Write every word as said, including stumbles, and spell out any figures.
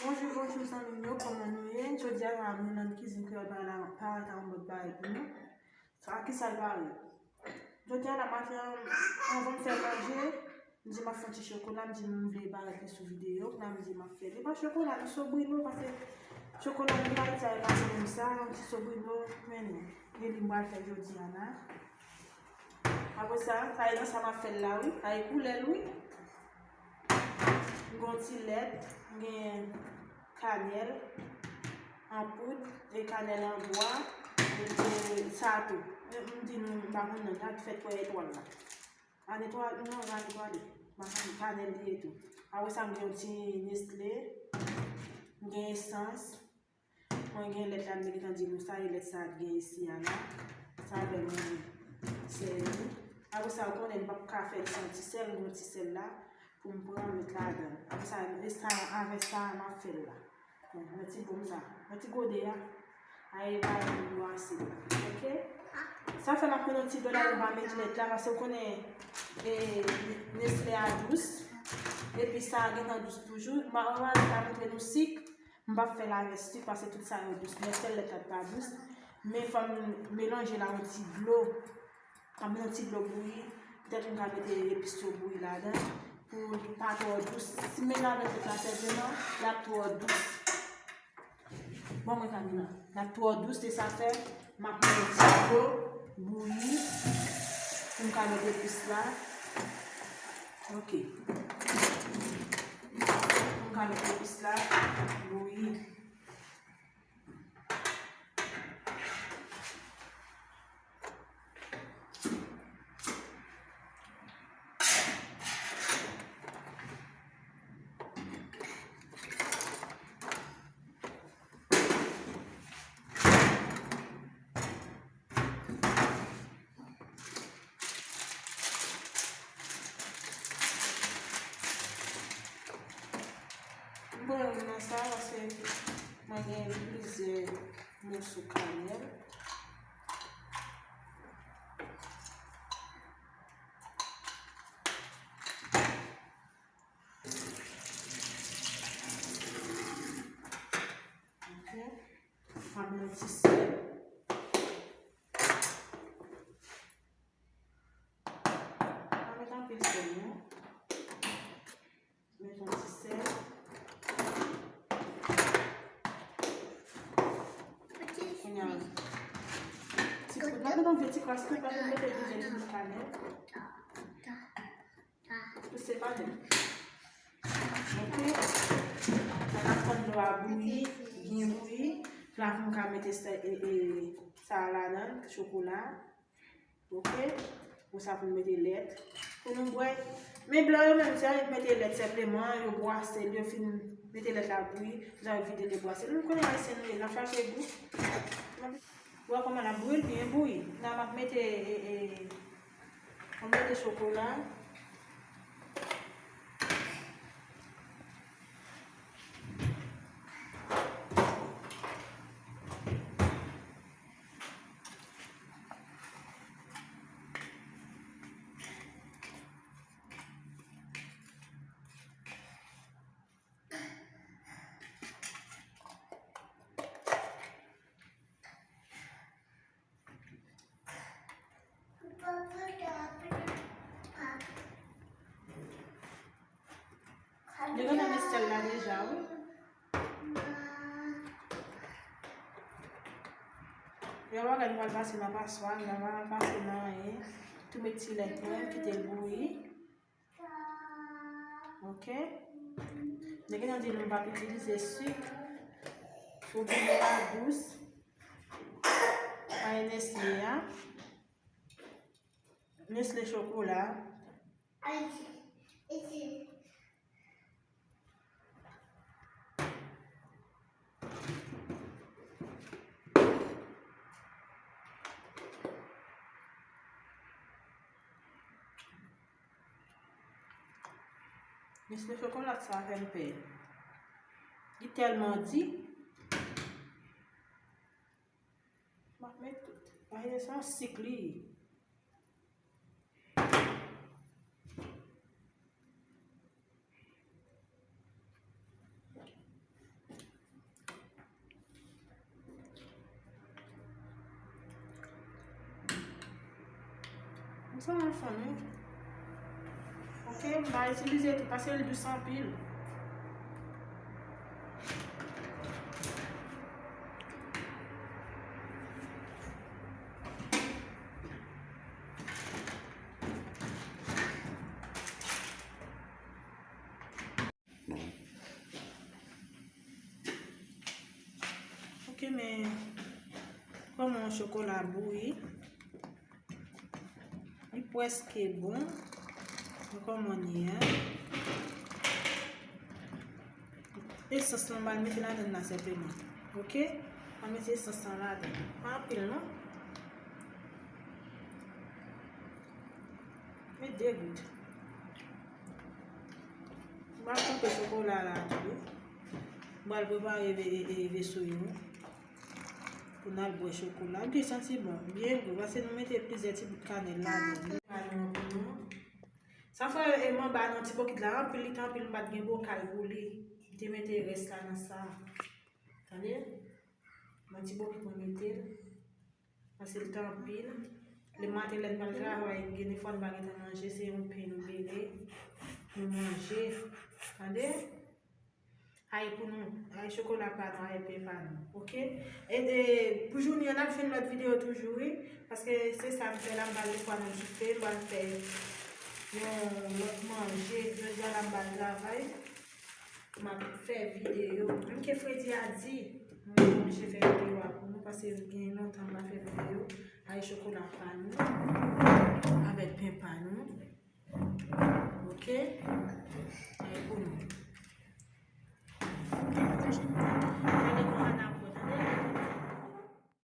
Bonjou, bonjou zanmi m yo, kòman nou ye? Jodi a nou nan kizin kreyòl pa la, pa ta yon lòt bagay pou nou. Sa ki sa l pare? Jodi a la maten an, anvan m fè manje, m di m ap fè yon ti chokola, m di m vle parèt li sou videyo, kounye a m di m ap fè li. E pa chokola, li sobrino, paske chokola nou bay sa, e pa menm sa, yon ti sobrino, men non. E li m pral fè jodi a la. Apre sa, sa e nan sa m ap fè l la, wi. Sa e koulè l, wi. M gen yon ti lèt, m gen kanèl an poud, e kanèl an bwa, e m gen sa tou. E m di nou, m pa konn non, sa ki fèt kwè etwal la. An etwal, non, pa etwal, m pa konn, kanèl li ye tou. Apre sa, m gen yon ti Nestlé, m gen esans, Mwen gen lèt la, m te gentan di nou sa, e lèt sa a gen isi a la. Sa avè mwen sèvi. Apre sa, ou konnen m p ap ka fè l san ti sèl, m gen yon ti sèl la pou m pran met ladan. Apre sa, e sa, avè sa a, m ap fè l la. Bon, nan ti bon sa, nan ti gode a. A e ba nou ase la. Oke? Sa fè m ap pran yon ti dlo la, m pa met lèt la, paske ou konnen, e, Nestlé a dous. Epi sa a gentan dous toujou. M a, m a, m a montre nou sik. M p ap fè l avè sik paske tout sa yo dous. Men sèl lèt la k pa dous. Men fò m melanje l a yon ti dlo. Fò m met yon ti dlo bouyi. Petèt m ka mete epis yo bouyi ladan. Pou li pa twò dous. Si m melanje avèk lèt la sèlman, l ap twò dous. Bon, mwen ka di la. L ap twò dous, se sa fè m ap met yon ti dlo bouyi. Pou m ka met epis la. Ok. Pou m ka met epis la bouyi. M pran youn nan sa paske mwen gen plizyè moso kanèl. Ok. M ap met yon ti sèl. Pa met anpil sèl, non. Met yon ti sèl. Kounye a, ti poud la, met yon vye ti kras tou, paske m mete plizyè ti kanèl. Pou se pa byen. Ok. Sa n ap tann dlo a bouyi, byen bouyi. La pou m ka mete sa, e, e, sa a ladan, chokola. Ok. Pou sa pou n mete lèt. Pou nou bwè. Men blan yo menm, se annik mete lèt senpleman, yo bwase l, yo fin mete lèt la bouyi, pou sa yo vide l, yo bwase l. Nou konnen ayisyen nou ye, n ap chache gou. Ou wè kòman l ap bouyi, l byen bouyi. La m ap mete, e, e, m ap mete chokola. Yo gentan met sèl la deja, wi. Yon bagay nou pral pase nan paswa, nou pa pral pase nan anyen. Tou met ti lèt mwen, kite l bouyi. Ok. Nèg nan di nou pa itilize sik. Fo bouyi a dous. Ay Nestlé a. Nestlé chokola. Nestlé chokola sa fè m pè. Li tèlman di. M ap met tout. Paske se yon sik li ye. Sa nan fon wi. Ok, m pa itilize tou paske l dous anpil. Ok, men kòman chokola bouyi, li prèske bon. Men kòman li ye a? Esans lan, m al mete ladann la senpleman. Ok? M al mete esans lan ladann. Pa anpil, non. Met de gout. M al kanpe chokola la tou. M al prepare ve-, e, e, veso yo pou n al bwè chokola. Li santi bon, byen gou, paske nou mete plizyè ti bout kanèl ladan. Sa fè, e, m anba nan ti bokit la, anpil li te anpil, m pa t gen bokal pou li. M te mete rès la nan sa. Tande? Nan ti bokit mwen mete l. Paske l te anpil. Lè maten lè n pral travay, gen de fwa n pa gentan manje, se yon pen nou bele, nou manje. Tande? Ay pou nou, ay chokola pa nou, ay pen pa nou. Ok? E, e pou jounen an, n ap jwenn lòt videyo toujou, wi. Paske se sa m fè la, m pral de fwa nan soupe, m pral fè yon lòt manje. Jodi a la, m pral travay. M ap fè videyo. Menm ke fredi a di, mwen oblije fè videyo a pou nou, paske gen lontan m pa fè videyo. Ay chokola pa nou, avèk pen pa nou. Ok? Ay pou nou.